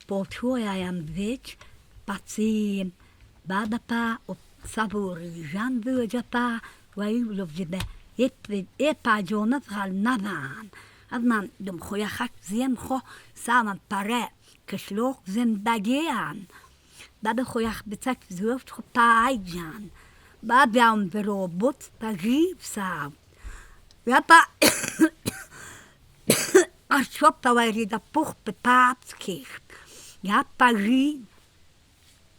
Počojajam već paciem badapa savuorijan vöjapa ويولوجبه يبا غال نبان أضمن دم خويا خك زيم خو سامن برا كشلوك زم باجيان بابا خويا بتك زوفت خو بايجان بابا عم بروبوت تجيب سام يابا أرشوبتا ويريدا بوخ بتاتكيخ يابا جي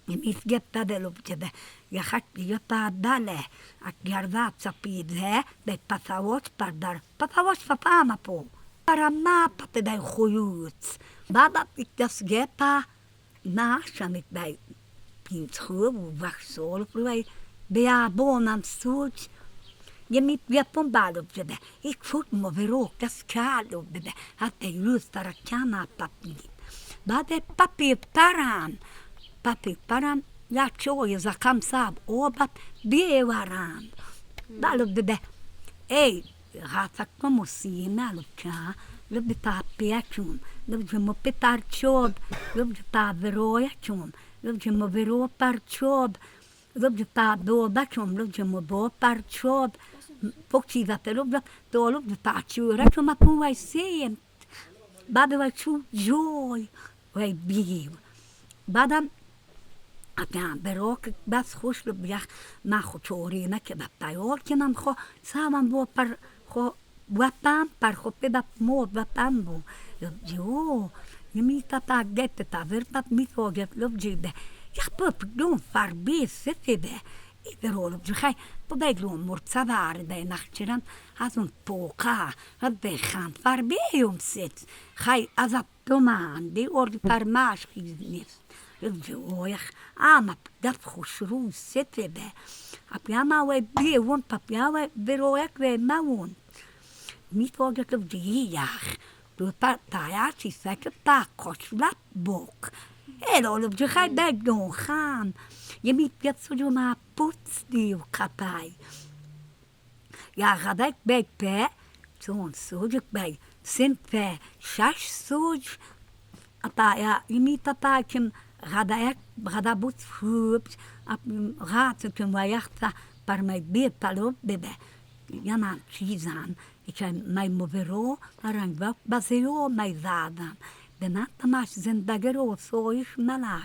يميت جبتا دلوبجبه يخك يبا داله أكيرذات سبيده بيت بثاوت بردر بثاوت ففاما بو παραμά bij خيوط بابا ik gepa na shamit bij pintschool وخسول bij بیا bonam such Jemi japon balo bebe. Ik voet mo vero kaskalo bebe. Hatte justara kama papi. Bade papi paran. Papi paran ja choje za kamsab obat biewaran. Balo bebe. Ey, rata como si malo cha. Lub pa piachun. Lub mo pepar chob. Lub pa veroya chum. Lub mo vero par chob. Lub pa do bachum. Lub mo bo par chob. Poktiva pelubla, do lub pa chura chuma pun vai siem. Bada vai chu joy. Vai biu. Bada أبيان بروك بس خوش لبيخ ما خو توري ما كبا بايول كنام خو سامان بو بر خو وapam par خو بيبا مو وapam بو جو يمي تاتا جت تا فيرتا ميثو جت لب جيبه يخ بوب دون فار بي سيتي به إذا بجخاي ببيلون مرتبار بين نخشران هذون بوقا بخان فار بيوم ست خاي أذا بمان دي أورد parmash خيزنيس Oiach, ama dafcho shru setebe. Apiama we be won papiawe veroek we mawon. Mitogek of de Do papayachi seke pa koshla bok. Elo of de gij bij don gaan. Je miet zo maar poets die kapai. Ja, gadek bij pe, zo'n sojuk bij simpe, shash soj. Apa ja, je miet papa kim غدا غدا بوت فوبت غات كم ويختا par mai be palo bebe jana chizan ik mai movero arang va baseo mai zadan benat mash zendagero soish mala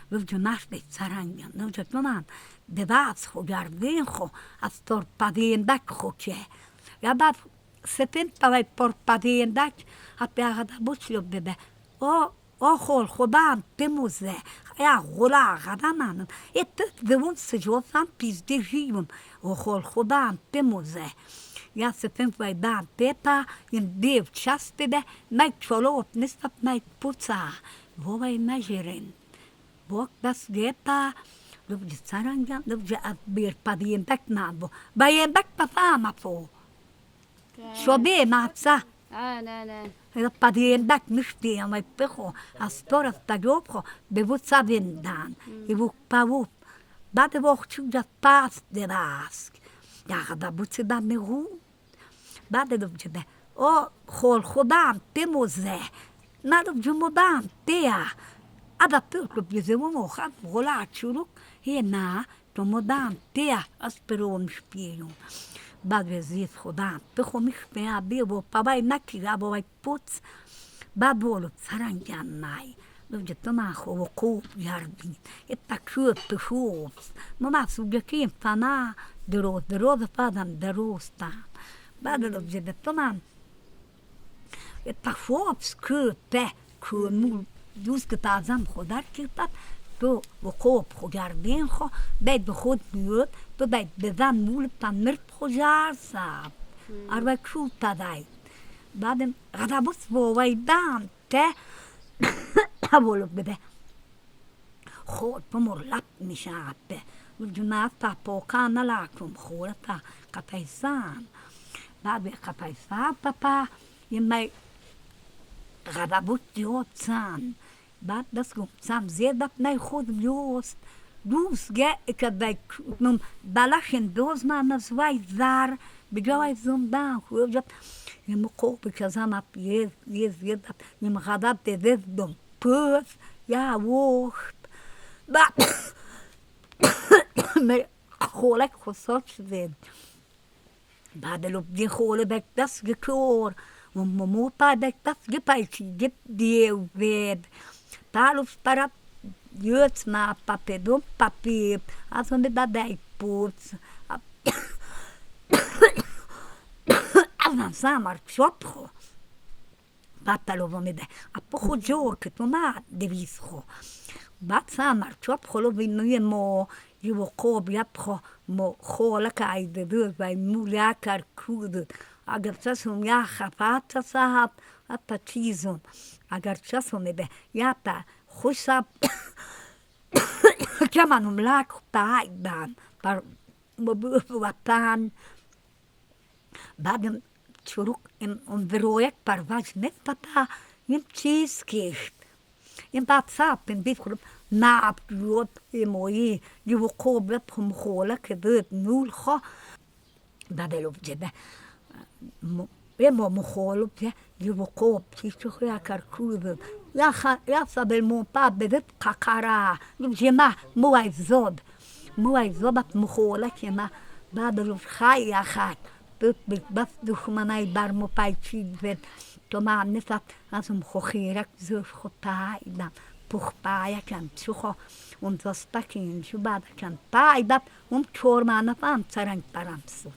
vjmash be tsarangan no jetman de vats ho gardenjo astor padien dak khoche ya ba sepenta vai por padien dak apia da buclo bebe o أخو الخضام تموزة يا غلا غدامان إت ذون سجوثان بيز ديجيوم أخو الخضام تموزة يا سفن في بان بيبا ينديف تشاستده ما يتشولوت نسبة ما يتبوتسا هو يمجرين بوك بس جيبا لبجي سارنجا لبجي أبير بادين بك نابو باين بك بفاما فو شو بي ما آه لا لا Padien mishti mai pecho astora stagopcho bevutsa vindan ivuk pawup bade voch chuja pas de rask ja da butse da meru bade dubjebe o khol khodam temoze na dubjumodam tea ada puklo bjezemo kham gola churuk hena tomodam tea aspero mshpio bade zit khodam pecho mishpea bibo pabay nakira bo puts babolo tsaranganai لوجتما خو جاردين التكشوف تشوف ما ما سوجكين فنا درو درو فادم دروستا بعد لوجتما التكشوف سكوبه كومول دوسك تعزم خدار كيباب تو وقوب خو جاردين خو بيت بخود نيوت تو بيت بذام مول تمر خو جار صاب أربع كشوف تداي بعدين غدا بص ويدان تا أقول بده خود بمر لب مشابه والجماعة بوكانا لكم خورتا قفيسان بعد قفيسان بابا يما غدا بوت يوتسان بعد بس سام زيادة ما يخوض بيوس دوس جاء كبك نم بلاشن دوز ما نزواي زار بجواي زومبان خوجت يمقو بكزانا يز يز يز يم غضب تذدم Пöf я вох ба холек хосочве баделуп холебек das gekor momopa bek das gepaiti gep palus para jötsma papedum papi azome babei puts avançamar chopro Batalovomede a pocho toma devischo batsamar chopro lo mo يوقوب يبخو مو خولك عيد ذو مولاكر كود اگر چسم یا خفات صاحب اتا چیزم اگر چسم به یا تا خوشا كمان ملاك بايدان بر وطن بعد شروق ام parvaj metpata im cheesecake im batsap im bifrup naab juop emoyi juvokob pumhola keböp nulho babelov jebe emo moholop juvokob tichuya karkube ya sabel mon pa bebep kakara jema muay zob muay zob mohola kema babelov khayakhat بس دخمنای بر مپایچید تو نفت از مخخیرک زوف خطایدم پخپایا کن چخو und was pakin شو kan paida um chormana pam tsarang paramsu.